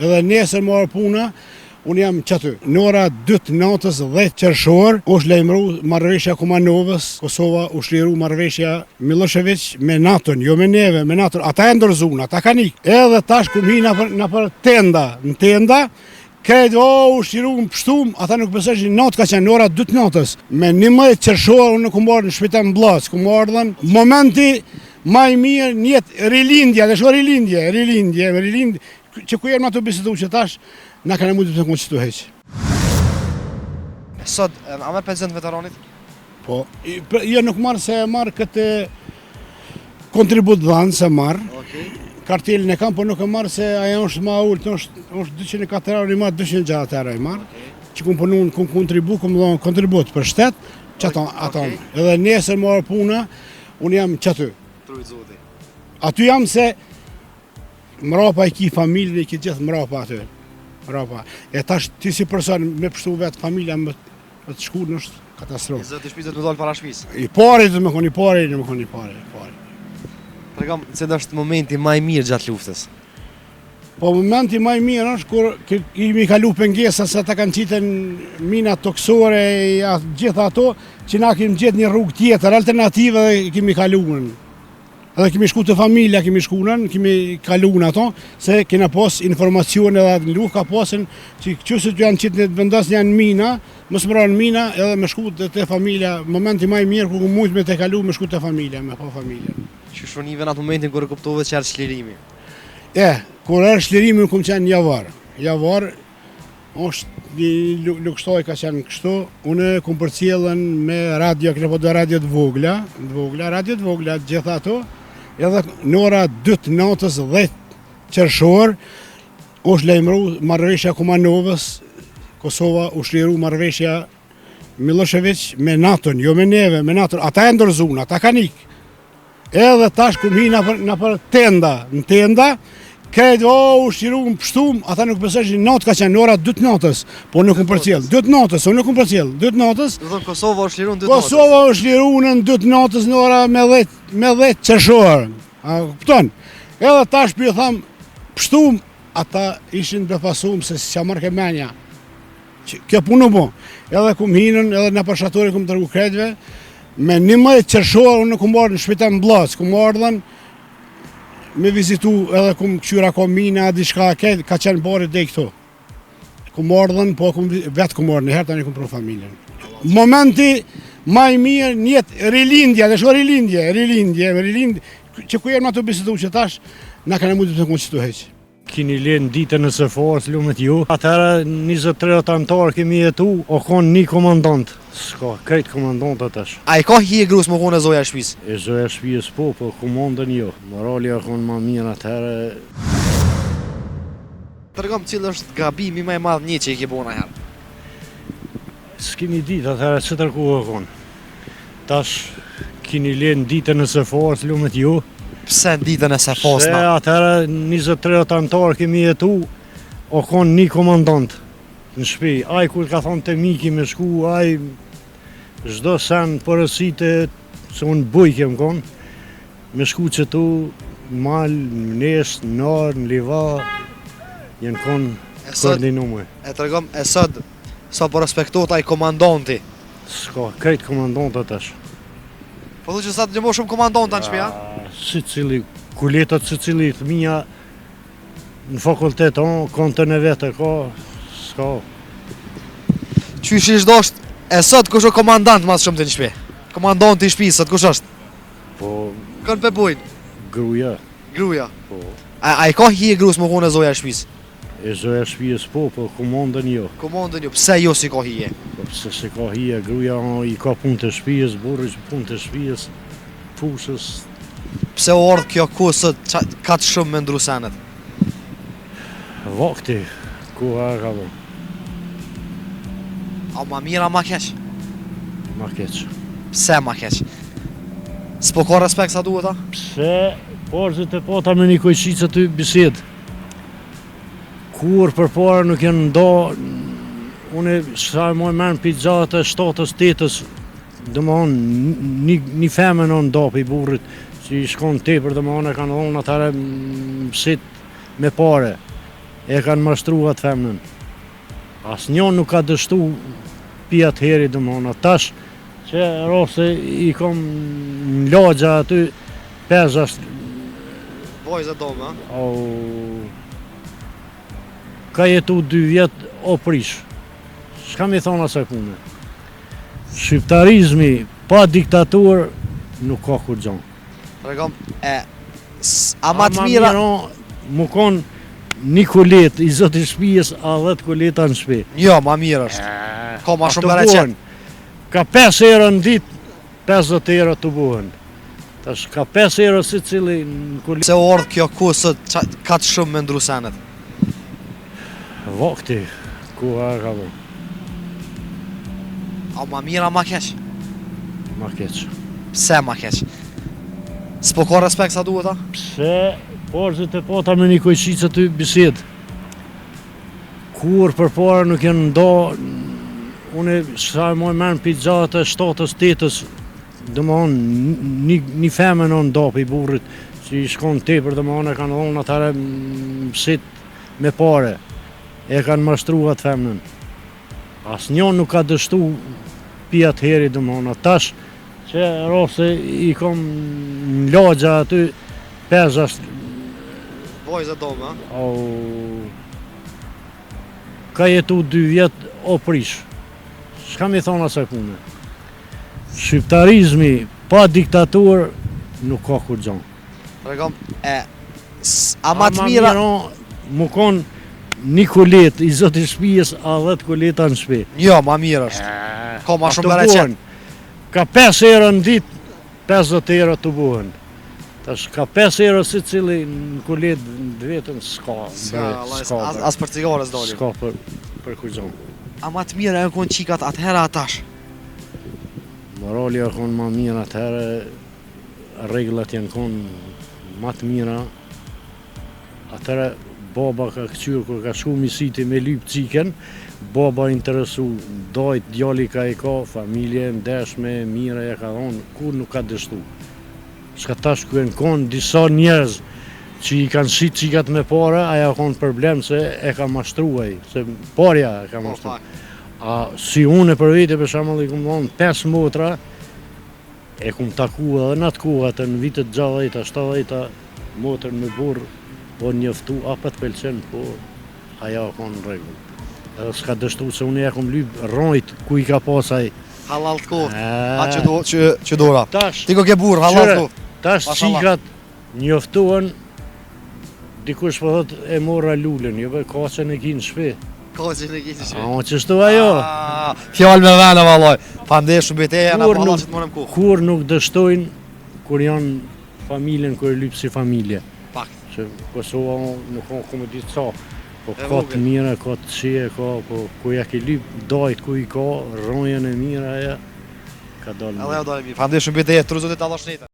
Edhe nesër me ardh puna, unë jam qaty. Në ora 2 të natës 10 qershor, është lajmëru marrëveshja Kumanovës, Kosova u çliru marrëveshja Millosheviq me NATO-n, jo me neve, me NATO-n. Ata e dorëzun, ata kanë ikë. Edhe tash kum hi nëpër, nëpër tenda, në tenda, Krejt, o, u çlirum, pështum, ata nuk besojshin, natë ka qenë, në ora 2 të natës. Me 11 qershor, unë kum ardhë në shpi tem Bllacë, kum ardhën, momenti ma i mirë n'jetë rilindja, dhe shko rilindje, rilindje, rilindje, që ku jem na tu bisedu që tash, na kanë mujtë të konë që të heqë. Sot, a merr pension të veteranit? Po, jo nuk marr se e marr këtë kontribut dhanë se marr. Okej. Kartelën e kam, po nuk e marr se ajo është ma ulët, është është 204 euro i marr, 260 euro i marr. Që kum punu, kum kontribu, kum dhënë kontribut për shtet, qato ato. Edhe nesër me ardh puna, unë jam qaty. T'rujt Zoti. Aty jam se mrapa i ki familjen, i ki gjithë mrapa aty. Mrapa. E tash ti si person me pështu vetë familja me Me të shku është katastrofë. I zoti i shpisë do të me dalë para shpisë. I pari do me konë, i pari do me konë, i pari, i pari. Tregom, cili është momenti ma i mirë gjatë luftës? Po momenti ma i mirë është kur kemi kalu pengesa se ata kanë qitën mina tokësore e gjitha ato, që na kemi gjetë një rrugë tjetër, alternative dhe kemi kalu. Edhe kemi shku te familja, kemi shku nën, kemi kalu në ato, se kena pas informacione edhe në luftë ka pasën, që që se të janë qitë në të vendos janë mina, mos me ra në mina, edhe me shku te, te familja, momenti ma i mirë ku ku mujtë me te kalu, me shku te familja, me pa familjen. Qysh u nive në atë momentin kur e kuptove që erdh çlirimi? E, kur erdh çlirimi, unë kum qenë n'Javar. Javar, është një lugështaj ka qenë kështu, unë kum përcjellën me radio, kena po do radio të vogla, të vogla, radio të vogla, gjitha ato, edhe në ora 2 të natës 10 qershor, është lajmëru marrëveshja Kumanovës, Kosova u çliru marrëveshja Millosheviq me NATO-n, jo me neve, me NATO-n, ata e dorëzun, ata kanë ikë. Edhe tash kum hi nëpër, nëpër tenda, në tenda, krejt, o, u çlirum, pështum, ata nuk besojshin, natë ka qenë, në ora 2 të natës, po nuk kum përcjell, 2 të natës, unë nuk kum përcjell, 2 të natës. Do thonë Kosova është liru në 2 të natës. Kosova është liru në 2 të natës në ora me 10, me 10 qershor. A kupton? Edhe tash po ju tham, pështum, ata ishin befasum se s'ja marrke menja. Që kjo punë u bo. Edhe kum hinën, edhe nëpër shatori kum tregu krejtve, me 11 qershor unë kum ardhë në shpi tem Bllacë, kum ardhën me vizitu edhe kum kqyra ka mina, diçka, ke, ka qenë bari dej këtu. Kum ardhën, po kum, vetë kum ardhë, një herë tani kum pru familjen. Momenti ma i mirë n'jetë rilindja, dhe shko rilindje, rilindje, rilindje, që ku jem na tu bisedu që tash, na kanë mujtë të konë që të heqë. Kini lenë ditën e sefasë, lumet ju. Atëherë 20-30 anëtarë kemi jetu, o konë një komandant. S'ka, krejt komandanta tash. A i ka hije grus me konë e zoja e shpisë? E zoja e shpisë po, po komandën jo. Morali o konë ma mirë atëherë. Tregom cili është gabimi ma i madh një që i ke bo najherë? S'kemi ditë atëherë qetër kohë o konë. Tash kini lenë ditën e sefasë, lumet ju. Pse në ditën e sefasë Se na? atëherë 20-30 anëtarë kemi jetu, o konë një komandant në shpi. Ai kur ka thonë te miki me shku, ai çdo sen porosite, se unë bujk jem konë, Me shku qëtu, në mal, në Mnesë, në Narë, në Liva, janë konë E sot, koordinume. e tregom, e sot, sa po respektohet ai komandanti. S'ka, krejt komandanta tash. Po thu që sot janë bo shumë komandanta në shpi, a? Secili, kuletat secili fëmija në fakultet, o, kontën e vetë e ka, s'ka. Qysh ish dosht, e sot kush është komandant ma së shumti në shpi? Komandanti i shtëpisë sot kush është? Po... Kënë pe bujnë? Gruja. Gruja? Po. A, a i ka hije grus me konë e zoja e shpisë? E zoja e shpisë po, po komandën jo. Komandën jo, pse jo s'i ka hije? Po pse s'i ka hije, gruja i ka punë të shpisë, burri që punë të shpisë, fushës. Pse u ardhë kjo kohë sot kaq shumë me ndru senet? Vakti, koha e ka bo. A ma mirë, a ma keq? Ma keq. Pse ma keq? S'po ka respekt sa duhet, a? Pse, porzi të pata me një kojshic aty bisedë. Kur përpara nuk janë nda, unë sa e moj men pi 67-ës, 8-ës, domethonë, një, një femën o nda pi burrit, që i shkon tepër, domethonë, e kanë dhonë atëherë mësit me pare. E kanë mashtru atë femnën. Asnjë nuk ka dështu pi atëheri, domethonë, tash që raste i kom në lagja aty, pezë është... Vojzë do me, a? Ka jetu dy vjet, o prish. Çka mi thonë asaj pune? Shqiptarizmi pa diktaturë nuk ka kurgjo. Tregom, e, a ma të mira... Mu konë një kulet i zoti shpijës, a 10 kuleta në shpi. Jo, ma mirë është. Ka ma shumë bereqet. Ka 5 euro në ditë, 50 euro të buhen. Tash ka 5 euro secili në kulet. Se ardhë kjo kohë sot, ka të shumë me ndru senet? Vakti, koha e ka bo. A ma mirë, a ma keq? Ma keq. Pse ma keq? S'po ka respekt sa duhet, a? Pse, porzit e pata me një kojshicë aty bisedë. Kur përpara nuk janë ndo, unë sa e moj men pi 67-ës, 8-ës, domethonë, një, një femën o ndo pi burrit, që i shkon tepër, domethonë, e kanë dhonë atëherë mësit me pare, e kanë mashtru atë femnën. Asnjë nuk ka dështu pi atëheri, domethonë, tash që raste i kom në lagja aty, pezë është... Vojzë do me, a? Ka jetu dy vjet, o prish. Çka mi thonë asaj pune? Shqiptarizmi pa diktaturë nuk ka kurgjo. Tregom, e, a ma të mira... Mu konë një kulet i zoti shpijës, a 10 kuleta në shpi. Jo, ma mirë është. Ka ma shumë bereqet. Ka 5 euro në ditë, 50 euro të buhen. Tash ka 5 euro secili në kulet në vetën, s'ka. S'ka, s'ka, as, as për cigare s'doli. S'ka për, për kurgjo. A ma të mira janë konë qikat atëherë a tash? Morali ka konë ma mirë atëherë, rregullat janë konë ma të mira. Atëherë baba ka këqyrë kur ka shku misiti me lyp çikën, baba interesu dajt djali ka i ka, familje e ndershme e mira ja ka dhonë, kur nuk ka dështu. Çka tash ku janë konë disa njerëz që i kanë shit çikat me pare, aja ka konë problem se e ka mashtru ai, se parja e ka po, mashtru. A si unë e për vete për shembull i kom dhonë 5 motra, E kum taku edhe në atë kohë atë në vitet 60-ta, 70-ta, motrën me burrë, po njoftu, a po të pëlqen, po ajo ka konë në rregull. Edhe s'ka dështu se unë ja kum lyp rrojt ku i ka pas ai. Hallall të koftë. A që do që që dora. Tash. Ti ko ke burr, hallall të koftë. Tash çikat Njoftohen, dikush po thot e mora lulën, jo be kaqen e ki në shpi. Kaqen e ki në shpi. A, qështu ajo? Fjalë me vene, vallaj. Faleminderit shumë beteja, na po që të morëm kohë. Kur nuk dështojnë, kur janë familjen, kur e lypë si familje. Pak. Se Kosova nuk ka ku me ditë sa. Po ka të mira, ka të qeje, ka, po ku ja ki lypë, dajt ku i ka, rrojën e mira, aja, ka dalë. Edhe ja dalë mirë. Faleminderit shumë beteja, tru zotit Allah shnetën.